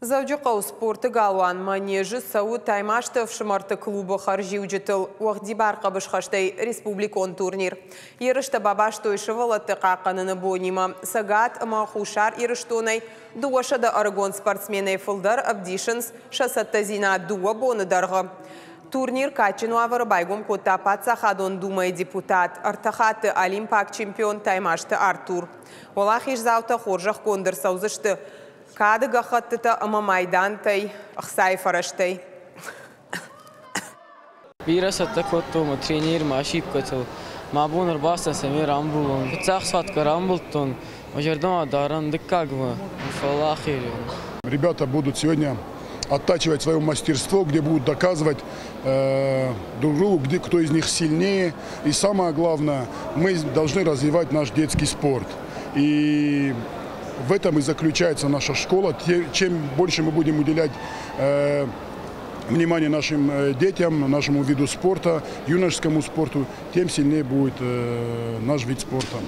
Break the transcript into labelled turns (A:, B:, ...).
A: Дзӕуджыхъӕуы спорты галуан Манеж-ы цӕуы Таймазты ӕфсымӕрты клубы хӕрзиуджытыл уӕгъдибар хъӕбысхӕстӕй республикон турнир. Ерыстӕ бабастой сывӕллӕтты хъахъхъӕныны бонимӕ. Цӕгат ӕмӕ Хуссар Ирыстонӕй 200 ӕрыгон спортсменӕй фылдӕр ӕвдисынц сӕ цӕттӕдзинад дыууӕ боны дӕргъы. Турнир кадджын уавӕры байгом кодта Паддзахадон Думӕйы депутат, ӕртӕ хатты олимпаг чемпион Таймазты Артур. Уӕлахиздзаутӕ хорзӕхгонд ӕрцӕудзысты кады гӕххӕттытӕ ӕмӕ майдантӕй, ӕхцайы фӕрӕзтӕй.
B: Бирӕ цӕттӕ кодтон мӕ тренер ошибкӕтыл. Мӕ бон ӕрбацыд, цӕмӕй рамбулон. Фыццаг схватка рамбылдтон, мӕ зӕрдӕмӕ дарӕн дыккагмӕ, фӕлӕ
C: Ребята будут сегодня оттачивать свое мастерство, где будут доказывать друг другу, где, кто из них сильнее. И самое главное, мы должны развивать наш детский спорт. И в этом и заключается наша школа. Чем больше мы будем уделять внимание нашим детям, нашему виду спорта, юношескому спорту, тем сильнее будет наш вид спорта.